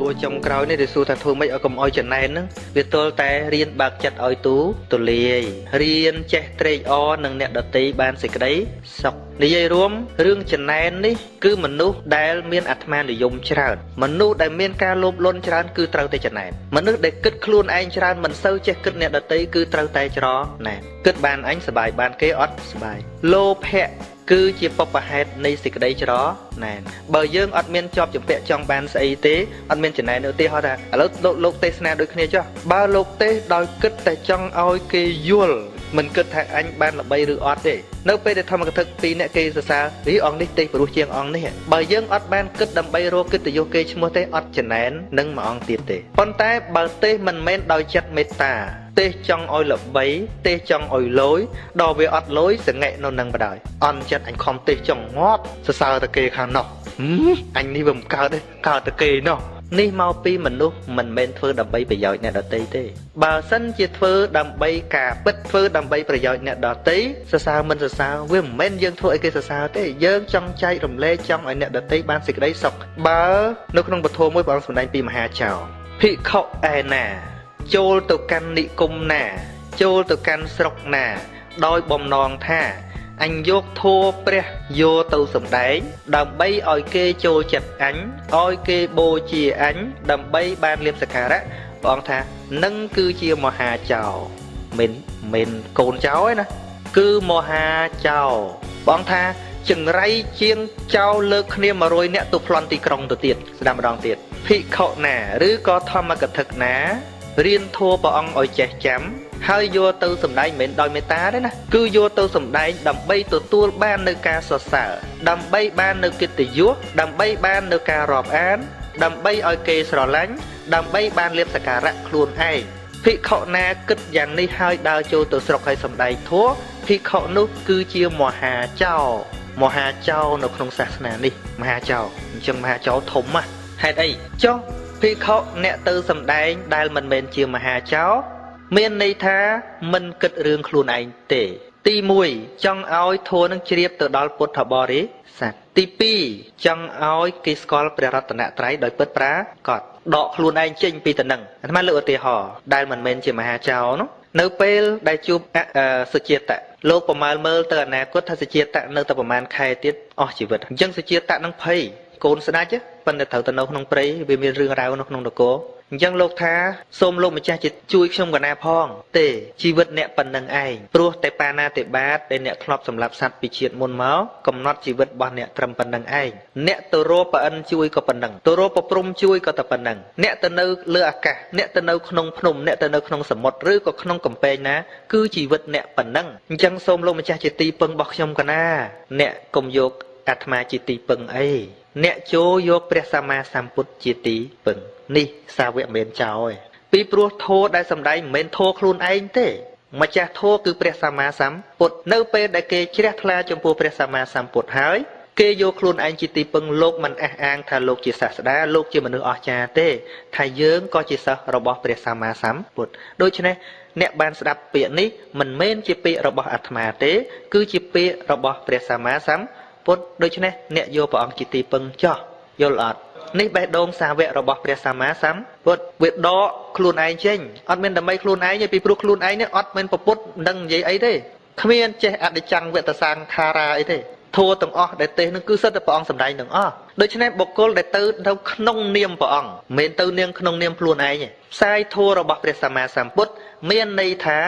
ួចុងក្រោយនេះដែលសួរថាធ្វើម៉េចឲ្យកុំឲ្យចំណែនហ្នឹងវាទល់តែរៀនបើកចិត្តឲ្យទូទូលាយរៀនចេះត្រេកអរនឹងអ្នកដទៃបានសេចក្តីសុខនិយាយរួមរឿងចំណែននេះគឺមនុស្សដែលមានអាត្មានិយមច្រើនមនុស្សដែលមានការលោភលន់ច្រើនគឺត្រូវតែចំណែនមនុស្សដែលគិតខ្លួនឯងច្រើនមិនសូវចេះគិតអ្នកដទៃគឺត្រូវតែច្រណែនគិតបានអញសบายបានគេអត់សบายលោភៈគឺជាបពហេតុនៃសេចក្តីច្រណែនបើយើងអត់មានជាប់ជំពាក់ចង់បានស្អីទេអត់មានចំណែនឧទាហរណ៍ថាឥឡូវលោកទេសនាដូចគ្នាចុះបើលោកទេសដោយគិតតែចង់ឲ្យគេយល់មិនគិតថាអញបានល្បីឬអត់ទេនៅពេលដែលធម្មកថាពីរអ្នកគេសរសើររីអង្គនេះទេសព្រោះជាងអង្គនេះបើយើងអត់បានគិតដើម្បីរកកិត្តិយសគេឈ្មោះទេអត់ចំណែននឹងមួយអង្គទៀតទេប៉ុន្តែបើទេសមិនមែនដោយចិត្តមេត្តាទេសចង់ឲ្យល្បីទេសចង់ឲ្យលយដល់វាអត់លយសង្កេតនៅនឹងបដ ாய் អន់ចិត្តអញខំទេសចង់ងាប់សរសើរតែគេខាងនោះអញនេះវាមិនកើតទេកើតតែគេនោះនេះមកពីមនុស្សមិនមែនធ្វើដើម្បីប្រយោជន៍អ្នកដទៃទេបើសិនជាធ្វើដើម្បីការពិតធ្វើដើម្បីប្រយោជន៍អ្នកដទៃសរសើរមិនសរសើរវាមិនមែនយើងធ្វើឲ្យគេសរសើរទេយើងចង់ចែករំលែកចង់ឲ្យអ្នកដទៃបានសេចក្តីសុខបើនៅក្នុងពធមួយព្រះអង្គសម្ដែងពីមហាចោរភិក្ខុឯណាចូលទៅកាន់និគមណាចូលទៅកាន់ស្រុកណាដោយបំណងថាអញយកធัวព្រះយកទៅសម្ដែងដើម្បីឲ្យគេចូលចិត្តអញឲ្យគេបូជាអញដើម្បីបានលៀបសក្ការៈព្រះអង្គថានឹងគឺជាមហាចោរមិនកូនចោរឯណាគឺមហាចោរព្រះអង្គថាចង្រៃជាងចោរលើកគ្នា100នាក់ទៅប្លន់ទីក្រុងទៅទៀតស្ដាប់ម្ដងទៀតភិក្ខុណាឬក៏ធម្មកថាណារៀនធัวព្រះអង្គឲ្យចេះចាំហើយយកទៅសម្ដែងមិនមែនដោយមេត្តាទេណាគឺយកទៅសម្ដែងដើម្បីទទួលបាននៅការសរសើរដើម្បីបាននៅកិត្តិយសដើម្បីបាននៅការរាប់អានដើម្បីឲ្យគេស្រឡាញ់ដើម្បីបានលៀបសក្ការៈខ្លួនឯងភិក្ខុណាគិតយ៉ាងនេះហើយដើរចូលទៅស្រុកឲ្យសម្ដែងធัวភិក្ខុនោះគឺជាមហាចោរមហាចោរនៅក្នុងសាសនានេះមហាចោរអញ្ចឹងមហាចោរធំណាស់ហេតុអីចុះភិក្ខុអ្នកទៅសម្ដែងដែលមិនមែនជាមហាចោរមានន័យថាមិនគិតរឿងខ្លួនឯងទេទី1ចង់ឲ្យធัวនឹងជ្រាបទៅដល់ពុទ្ធបរិស័ទទី2ចង់ឲ្យគេស្គាល់ព្រះរតនត្រ័យដោយពិតប្រាកដដកខ្លួនឯងចេញពីតំណែងអាត្មាលើកឧទាហរណ៍ដែលមិនមែនជាមហាចោរនោះនៅពេលដែលជួបសុជាតៈលោកប្រមាលមើលទៅអនាគតថាសុជាតៈនៅតែប្រមាណខែទៀតអស់ជីវិតអញ្ចឹងសុជាតៈនឹងភ័យកូនស្ដេចប៉ុន្តែត្រូវទៅនៅក្នុងព្រៃវាមានរឿងរ៉ាវនៅក្នុងនគរអញ្ចឹងលោកថាសូមលោកម្ចាស់ជាជួយខ្ញុំកណាផងទេជីវិតអ្នកប៉ុណ្ណឹងឯងព្រោះតែបាណាតិបាតដែលអ្នកធ្លាប់សម្លាប់សត្វពីជាតិមុនមកកំណត់ជីវិតរបស់អ្នកត្រឹមប៉ុណ្ណឹងឯងអ្នកទៅរកប្រអិនជួយក៏ប៉ុណ្ណឹងទៅរកប្រព្រំជួយក៏តែប៉ុណ្ណឹងអ្នកទៅនៅលើអាកាសអ្នកទៅនៅក្នុងភ្នំអ្នកទៅនៅក្នុងសមុទ្រឬក៏ក្នុងកំពែងណាគឺជីវិតអ្នកប៉ុណ្ណឹងអញ្ចឹងសូមលោកម្ចាស់ជាទីពឹងរបស់ខ្ញុំកណាអ្នកកុំយកអាត្មាជាទីពឹងអីអ្នកចូលយកព្រះសម្មាសម្ពុទ្ធជាទីពឹងនេះសាវកមិនមែនចោលទេពីព្រោះធម៌ដែលសម្ដែងមិនមែនធម៌ខ្លួនឯងទេម្ចាស់ធម៌គឺព្រះសម្មាសម្ពុទ្ធនៅពេលដែលគេជ្រះថ្លាចំពោះព្រះសម្មាសម្ពុទ្ធហើយគេយកខ្លួនឯងជាទីពឹងលោកមិនអះអាងថាលោកជាសាស្តាលោកជាមនុស្សអស្ចារ្យទេថាយើងក៏ជាសិស្សរបស់ព្រះសម្មាសម្ពុទ្ធដូច្នេះអ្នកបានស្ដាប់ពាក្យនេះមិនមែនជាពាក្យរបស់អាត្មាទេគឺជាពាក្យរបស់ព្រះសម្មាសម្ពុទ្ធដូច្នេះអ្នកយកព្រះអង្គជាទីពឹងចោះយល់អត់នេះបេះដូងសាវករបស់ព្រះសម្មាសម្ពុទ្ធវាដកខ្លួនឯងចេញអត់មានដើម្បីខ្លួនឯងទេពីព្រោះខ្លួនឯងនេះអត់មានពុទ្ធនឹងនិយាយអីទេគ្មានចេះអនិច្ចំវតសង្ខារាអីទេធัวទាំងអស់ដែលទេសនឹងគឺសិតតែព្រះអង្គសម្ដែងទាំងអស់ដូច្នេះបុគ្គលដែលទៅនៅក្នុងនាមព្រះអង្គមិនមែនទៅនាងក្នុងនាមខ្លួនឯងទេផ្សាយធัวរបស់ព្រះសម្មាសម្ពុទ្ធមានន័យថា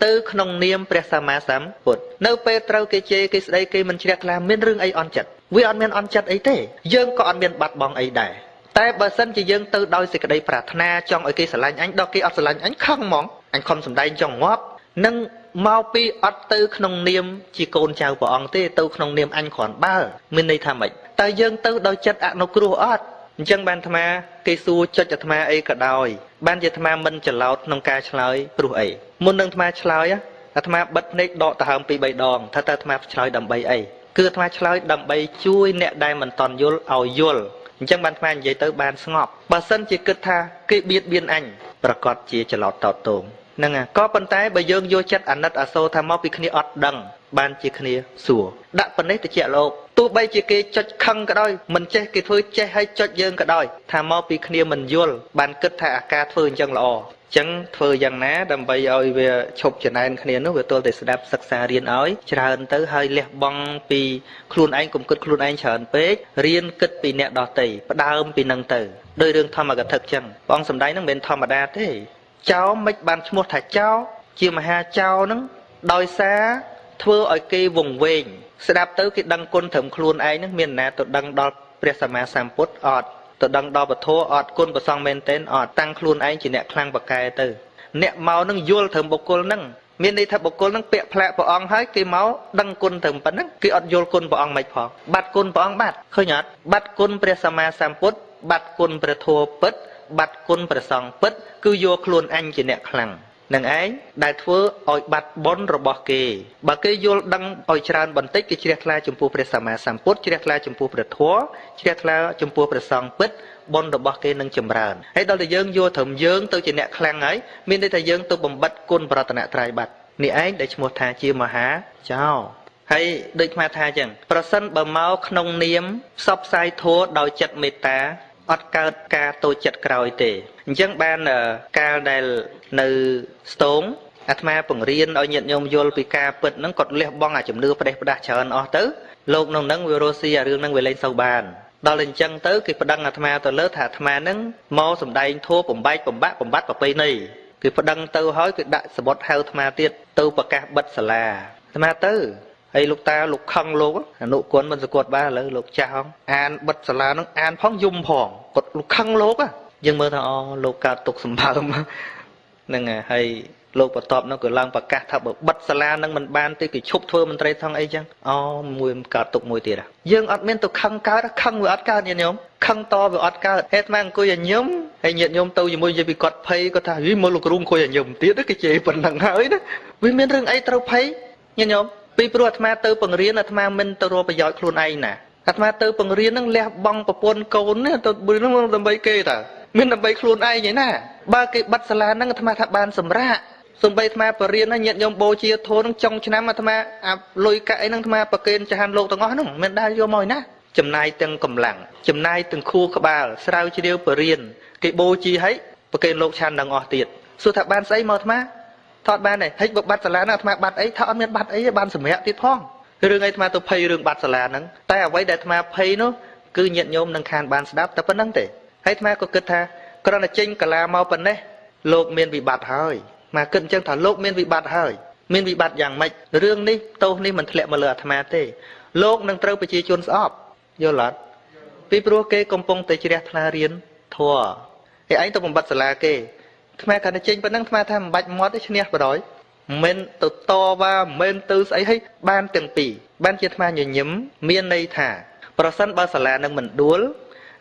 ទៅក្នុងនាមព្រះសម្មាសម្ពុទ្ធនៅពេលត្រូវគេជេរគេស្ដីគេមិនជ្រះថ្លាមានរឿងអីអន់ចិត្តវាអត់មានអន់ចិត្តអីទេយើងក៏អត់មានបាត់បង់អីដែរតែបើសិនជាយើងទៅដោយសេចក្តីប្រាថ្នាចង់ឲ្យគេស្រឡាញ់អញដល់គេអត់ស្រឡាញ់អញខឹងហ្មងអញខំសម្ដែងចង់ងាប់នឹងមកពីអត់ទៅក្នុងនាមជាកូនចៅព្រះអង្គទេទៅក្នុងនាមអញគ្រាន់បើមានន័យថាម៉េចតើយើងទៅដោយចិត្តអនុគ្រោះអត់អញ្ចឹងបានអាត្មាគេសួរចុចអាត្មាអីក៏ដោយបានជាអាត្មាមិនច្រឡោតក្នុងការឆ្លើយព្រោះអីមុននឹងអាត្មាឆ្លើយអាត្មាបិទភ្នែកដកដង្ហើមពី3ដងថាតើអាត្មាឆ្លើយដើម្បីអីគឺអាត្មាឆ្លើយដើម្បីជួយអ្នកដែលមិនតន់យល់ឲ្យយល់អញ្ចឹងបានអាត្មានិយាយទៅបានស្ងប់បើសិនជាគិតថាគេបៀតបៀនអញប្រកាសជាច្រឡោតតោតទង ហ្នឹងហើយក៏ប៉ុន្តែបើយើងយកចិត្តអាណិតអាសូរថាមកពីគ្នាអត់ដឹងបានជាគ្នាសួរដាក់ប៉ុណ្ណេះតិចលោកទោះបីជាគេចុចខឹងក៏ដោយមិនចេះគេធ្វើចេះឲ្យចុចយើងក៏ដោយថាមកពីគ្នាមិនយល់បានគិតថាអាការធ្វើអញ្ចឹងល្អចឹងធ្វើយ៉ាងណាដើម្បីឲ្យវាឈប់ចំណែនគ្នានោះវាទល់តែស្ដាប់សិក្សារៀនឲ្យច្រើនទៅហើយលះបង់ពីខ្លួនឯងកុំគិតខ្លួនឯងច្រើនពេករៀនគិតពីអ្នកដទៃផ្ដើមពីនឹងទៅដោយរឿងធម្មកថាចឹងព្រះអង្គសម្ដែងនឹងមិនមែនធម្មតាទេចោមិនបានឈ្មោះថាចោជាមហាចោនឹងដោយសារធ្វើឲ្យគេវង្វេងស្ដាប់ទៅគេដឹងគុណត្រឹមខ្លួនឯងនឹងមានណាទៅដឹងដល់ព្រះសម្មាសម្ពុទ្ធអត់ទៅដឹងដល់ពធអត់គុណប្រសងមែនទែនអត់តាំងខ្លួនឯងជាអ្នកខ្លាំងបកែទៅអ្នកមកនឹងយល់ត្រឹមបុគ្គលនឹងមានន័យថាបុគ្គលនឹងពាក់ផ្លាកព្រះអង្គហើយគេមកដឹងគុណត្រឹមប៉ុណ្ណឹងគេអត់យល់គុណព្រះអង្គមិនផងបាត់គុណព្រះអង្គបាត់ឃើញអត់បាត់គុណព្រះសម្មាសម្ពុទ្ធបាត់គុណព្រះធម៌ពិតបាត់គុណព្រះសង្ឃពិតគឺយកខ្លួនអញជាអ្នកខ្លាំងនឹងឯងដែលធ្វើឲ្យបាត់បុណ្យរបស់គេបើគេយល់ដឹងឲ្យច្រើនបន្តិចគេជ្រះថ្លាចំពោះព្រះសម្មាសម្ពុទ្ធជ្រះថ្លាចំពោះព្រះធម៌ជ្រះថ្លាចំពោះព្រះសង្ឃពិតបុណ្យរបស់គេនឹងចម្រើនហើយដល់តែយើងយកត្រឹមយើងទៅជាអ្នកខ្លាំងហើយមានន័យថាយើងទៅបំបត្តិគុណប្រតនត្រ័យបាត់នេះឯងដែលឈ្មោះថាជាមហាចោហើយដូចខ្មែរថាចឹងប្រសិនបើមកក្នុងនាមផ្សព្វផ្សាយធម៌ដោយចិត្តមេត្តាអត់កើតការតូចចិត្តក្រោយទេអញ្ចឹងបានកាលដែលនៅស្ទងអាត្មាពង្រៀនឲ្យញាតិញោមយល់ពីការពិតហ្នឹងគាត់លះបង់អាជំនឿផ្ដេសផ្ដាស់ច្រើនអស់ទៅលោកក្នុងហ្នឹងវារស់ស៊ីអារឿងហ្នឹងវាលែងសូវបានដល់អញ្ចឹងទៅគេប្តឹងអាត្មាទៅលើថាអាត្មាហ្នឹងមកសំដែងធัวបំបែកបំបាក់បំបត្តិប្រពៃណីគេប្តឹងទៅហើយគេដាក់សបុតហៅអាត្មាទៀតទៅប្រកាសបិទសាលាអាត្មាទៅហើយលោកតាលោកខឹងលោកអនុគុណមិនសកត់បានឥឡូវលោកចាស់ហងអានបិទសាលាហ្នឹងអានផងយំផងគាត់លោកខឹងលោកយើងមើលថាអូលោកកើតទុកសម្បើមហ្នឹងហើយលោកបន្ទាប់នោះក៏ឡើងប្រកាសថាបើបិទសាលានឹងមិនបានទេគេឈប់ធ្វើមន្ត្រីថងអីចឹងអូមួយកើតទុកមួយទៀតយើងអត់មានទៅខឹងកើតខឹងវាអត់កើតញាតិញោមខឹងតវាអត់កើតហេតុមកអង្គុយឲ្យញឹមហើយញាតិញោមទៅជាមួយនិយាយពីគាត់ភ័យគាត់ថាហីមើលលោកគ្រូអង្គុយឲ្យញឹមទៀតគេជេរប៉ុណ្ណឹងហើយណាវាមានរឿងអីត្រូវភ័យញាតិញោមពីព្រោះអាត្មាទៅបង្រៀនអាត្មាមិនទៅរកប្រយោជន៍ខ្លួនឯងណាអាត្មាទៅបង្រៀននឹងលះបង់ប្រពន្ធកូននេះទៅនឹងដើម្បីគេតើមានដើម្បីខ្លួនឯងឯណាបើគេបិទសាលាហ្នឹងអាត្មាថាបានសម្រាកសំបីអាត្មាបរៀនណាញាតិញោមបូជាធននឹងចុងឆ្នាំអាត្មាអាលុយកាក់អីហ្នឹងអាត្មាប្រគេនចហានលោកទាំងអស់ហ្នឹងមិនដែលយកមកឯណាចំណាយទាំងកម្លាំងចំណាយទាំងខួរក្បាលស្រាវជ្រាវបរៀនគេបូជាឲ្យប្រគេនលោកឆានទាំងអស់ទៀតសួរថាបានស្អីមកអាត្មាថតបានទេហិចបើបាត់សាលាហ្នឹងអាត្មាបាត់អីថាអត់មានបាត់អីទេបានសម្រាកទៀតផងរឿងអីអាត្មាទៅភ័យរឿងបាត់សាលាហ្នឹងតែអ្វីដែលអាត្មាភ័យនោះគឺញាតិញោមនឹងខានបានស្ដាប់តែប៉ុណ្្នឹងទេហើយអាត្មាក៏គិតថាគ្រាន់តែចេញកាលាមកប៉ុណ្ណេះលោកមានវិបត្តិហើយមកគិតអញ្ចឹងថាលោកមានវិបត្តិហើយមានវិបត្តិយ៉ាងម៉េចរឿងនេះទោសនេះមិនធ្លាក់មកលើអាត្មាទេលោកនឹងត្រូវប្រជាជនស្អប់យល់អត់ពីព្រោះគេកំពុងតែជ្រះថ្លារៀនធម៌ឯឯងទៅបំបត្តិសាលាគេអាត្មាគ្រាន់តែចេញប៉ុណ្ណឹងអាត្មាថាមិនបាច់មាត់ទេឈ្នះបរយមិនទៅតវ៉ាមិនទៅស្អីហីបានទាំងពីរបានជាអាត្មាញញឹមមានន័យថាប្រសិនបើសាលានឹងមិនដួល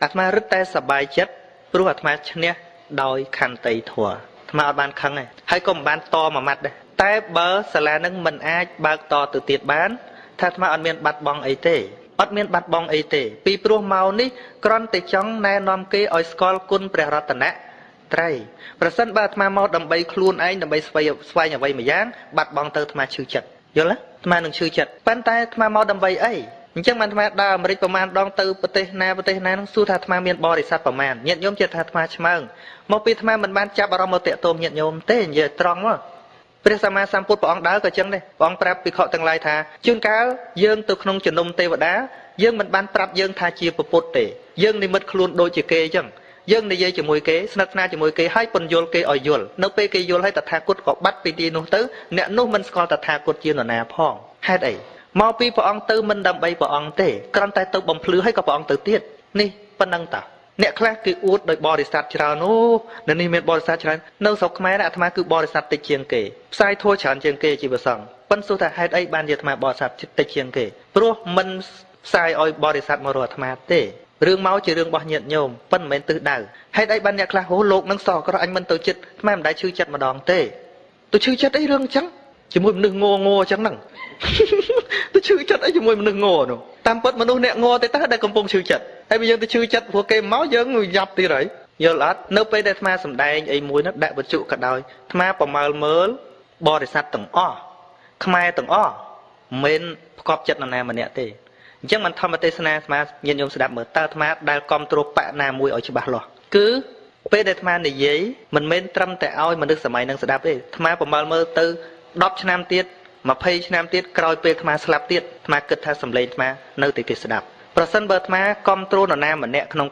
អាត្មារឹតតែសប្បាយចិត្តព្រោះអាត្មាឈ្នះដោយខន្តីធម៌អាត្មាអត់បានខឹងទេហើយក៏មិនបានតមួយម៉ាត់ដែរតែបើសាលានឹងមិនអាចបើកតទៅទៀតបានថាអាត្មាអត់មានបាត់បង់អីទេអត់មានបាត់បង់អីទេពីព្រោះមកនេះគ្រាន់តែចង់ណែនាំគេឲ្យស្គាល់គុណព្រះរតនត្រ័យប្រសិនបើអាត្មាមកដើម្បីខ្លួនឯងដើម្បីស្វែងអ្វីមួយយ៉ាងបាត់បង់ទៅអាត្មាឈឺចិត្តយល់ទេអាត្មានឹងឈឺចិត្តប៉ុន្តែអាត្មាមកដើម្បីអីអញ្ចឹងបានអាត្មាដើរអាមេរិកប្រមាណដងទៅប្រទេសណាប្រទេសណានឹងសួរថាអាត្មាមានបរិស័ទប្រមាណញាតិញោមជឿថាអាត្មាឆ្មើងមកពីអាត្មាមិនបានចាប់អារម្មណ៍មកតាក់ទងញាតិញោមទេនិយាយត្រង់មកព្រះសម្មាសម្ពុទ្ធព្រះអង្គដើរក៏ចឹងដែរព្រះអង្គប្រាប់ភិក្ខុទាំងឡាយថាជួនកាលយើងទៅក្នុងជំនុំទេវតាយើងមិនបានប្រាប់យើងថាជាពុទ្ធទេយើងនិមិត្តខ្លួនដូចជាគេអញ្ចឹងយើងនិយាយជាមួយគេស្និទ្ធស្នាលជាមួយគេហើយពន្យល់គេឲ្យយល់នៅពេលគេយល់ហើយតថាគតក៏បាត់ពីទីនោះទៅអ្នកនោះមិនស្គាល់តថាគតជានរណាផងហេតុអីមកពីព្រះអង្គទៅមិនដើម្បីព្រះអង្គទេគ្រាន់តែទៅបំភ្លឺហើយក៏ព្រះអង្គទៅទៀតនេះប៉ុណ្ណឹងតាអ្នកខ្លះគេអួតដោយបរិស័ទច្រើនអូនៅនេះមានបរិស័ទច្រើននៅស្រុកខ្មែរអាត្មាគឺបរិស័ទតិចជាងគេផ្សាយធម៌ច្រើនជាងគេជាប្រសង្ឃប៉ុន្តែសួរថាហេតុអីបានជាអាត្មាបរិស័ទតិចជាងគេព្រោះមិនផ្សាយឲ្យបរិស័ទមករកអាត្មាទេរឿងមកជារឿងរបស់ញាតិញោមប៉ុន្តែមិនមែនទិសដៅហេតុអីបានអ្នកខ្លះហូលោកនឹងសោក្រអញមិនទៅចិត្តអាត្មាមិនដែលឈឺចិត្តម្ដងទេទៅឈឺចិត្តអីរឿងអញ្ចឹងជាមួយមនុស្សងងអញ្ចឹងហ្នឹងទៅឈឺចិត្តអីជាមួយមនុស្សងនោះតាមពិតមនុស្សអ្នកងទេតើដែលកំពុងឈឺចិត្តហើយបើយើងទៅឈឺចិត្តព្រោះគេមកយើងយ៉ាប់ទៀតហើយ យល់អត់នៅពេលដែលអាត្មាសំដែងអីមួយនោះដាក់វត្ថុក៏ដោយអាត្មាប្រមើលមើលបរិស័ទទាំងអស់ខ្មែរទាំងអស់មិនផ្កប់ចិត្តនរណាម្នាក់ទេអញ្ចឹងមិនធម្មទេសនាអាត្មាញាតិញោមស្ដាប់មើលតើអាត្មាដែលគ្រប់គ្រងបកណាមួយឲ្យច្បាស់លាស់គឺពេលដែលអាត្មានិយាយមិនមែនត្រឹមតែឲ្យមនុស្សសម័យនឹងស្ដាប់ទេអាត្មាប្រមើលមើលទៅ10ឆ្នាំទៀត20ឆ្នាំទៀតក្រោយពេលអាត្មាស្លាប់ទៀតអាត្មាគិតថាសម្លេងអាត្មានៅតែគេស្ដាប់ប្រសិនបើអាត្មាគ្រប់គ្រងនរណាម្នាក់ក្នុង